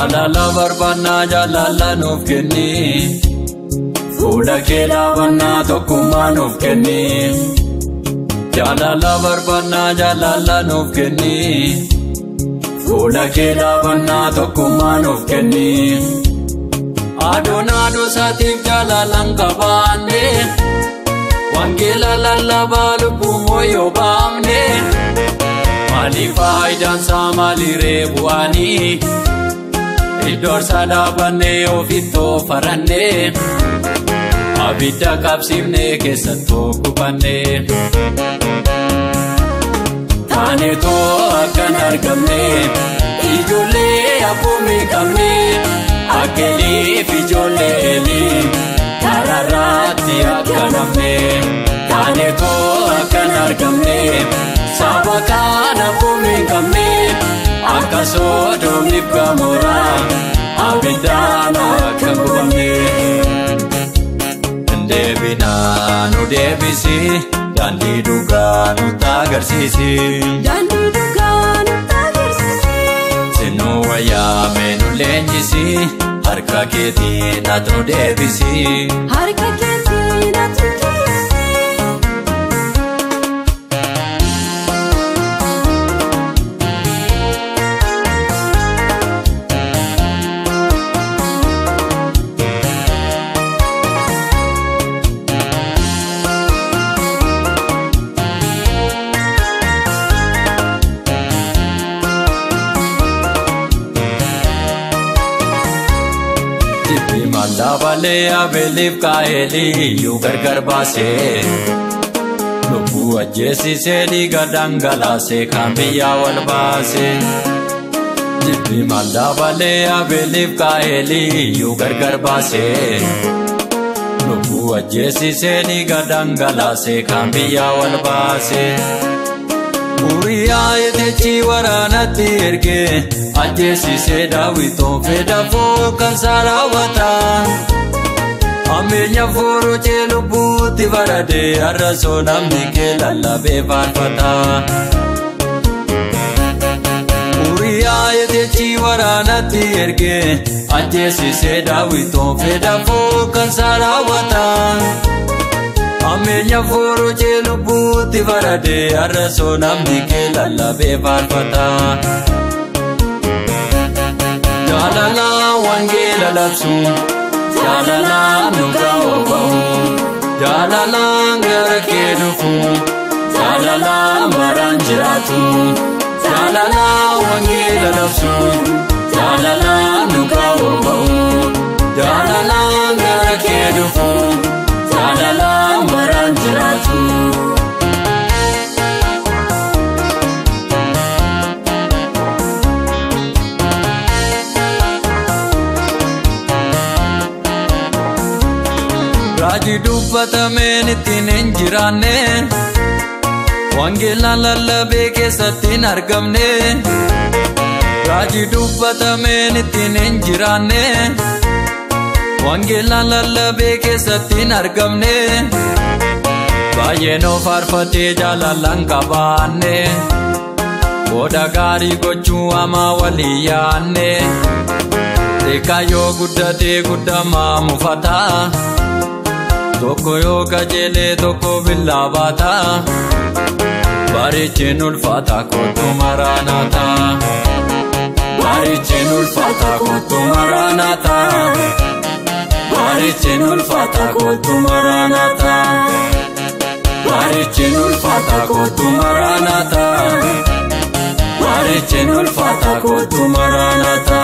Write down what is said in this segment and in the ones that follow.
Jaalala barbaannaa jaalala nuuf kenni. Fuula kee dhaabannaa tokkummaa nuuf kenni. Jaalala barbaannaa jaalala nuuf kenni. Fuula kee dhaabannaa tokkummaa nuuf kenni. Aduun aduu isaatiif jaalalaan qabaanne. Wangeela lallabaa lubbuu mooyoo baafne. Maali faayidaan isaa maali reebu'anii? Iddoo dhaabannee ofittoo farannee. Abidda qabsiifnee keessattuu gubannee. Taaneetoo akkan argamne ijoollee abboomii qabne akka Eliif ijoollee Elii karaarratti akka namne. Taaneetoo akkan argamne saba kaan abboomii qabne akka Sodoomiif Gamoraa abiddaan akka gubamne. Deebinaa nu deebisi daandii dhugaa nutti agarsiisi. Daandii dhugaa nutti agarsiisi. Sinuu wayyaa nu leenjisi harka keetiin ati nu deebisi. Harka keetiin ati nu deebisi. Laabalee Abeeliif Qaa'elii iyyuu gargar baasee lubbuu ajjeesisee dhiiga dhangalaasee kan biyyaa wal baasee. Jibbi mallaabalee Abeeliif Qaa'elii iyyuu gargar baasee lubbuu ajjeesisee dhiiga dhangalaasee kan biyyaa wal baasee. Uriyaa Hitichi waraanatti ergee ajjeesisee Daawitoon fedha fookan raawwata. Ammeenya furuucee lubbuutti baradee har'asoo namni kee lallabee faarfata. Uriyaa Hitichi waraanatti ergee ajjeesisee Daawitoon fedha fookan raawwata. Ammeenya furuucee lubbuutti baradee har'asoo namni kee lallabee faarfata. Jaalala wangeela labsu, jaalala nu ga'oo ba'u, jaalala gara kee dhufu, jaalala maraan jiraatu. Jaalala wangeela labsu, jaalala nu ga'oo ba'u, jaalala gara kee dhufu, jaalala maraan jiraatu. Raajii dubbatameen ittiin hin jiraanne, wangeelaan lallabee keessatti hin argamne. Raajii dubbatameen ittiin hin jiraanne, wangeelaan lallabee keessatti hin argamne. Baay'een of faarfatee jaalalaan qabaanne, booda gaarii gochuu hamaa walii yaanne. Xiqqaa yoo guddatee guddamaa mufataa. Tokko yoo qajeelee tokko billaa baata. Barichiin ulfaata kootu maraanaata. Barichiin ulfaata kootu maraanaata. Barichiin ulfaata kootu maraanaata. Barichiin ulfaata kootu maraanaata. Barichiin ulfaata kootu maraanaata.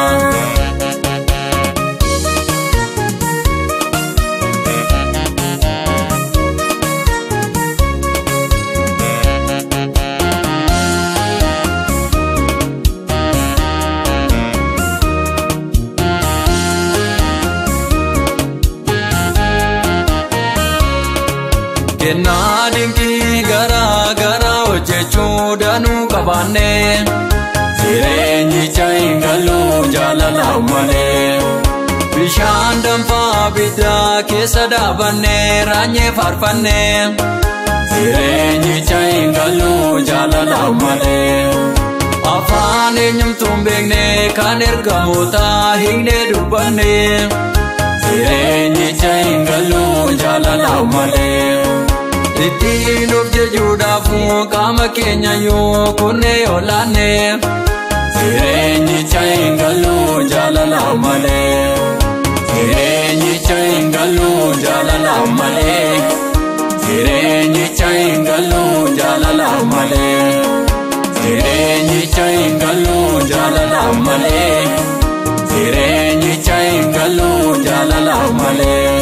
Kennaa dinqii garaa garaa hojjechuu danuu qabaanne. Jireenyicha hin galu jaalala malee. Bishaan danfaa abiddaa keessa dhaabanne raanyee faarfanne. Jireenyicha hin galu jaalala malee. Afaan eenyumtuu hin beekne kan ergamoota hiiknee dubbanne. Jireenyicha hin galu jaalala malee. Ittiin of jechuudhaaf qaama keenya yoo kunne olaanne. Jireenyicha hin galu jaalala malee. Jireenyicha hin galu jaalala malee. Jireenyicha hin galu jaalala malee. Jireenyicha hin galu jaalala malee. Jireenyicha hin galu jaalala malee.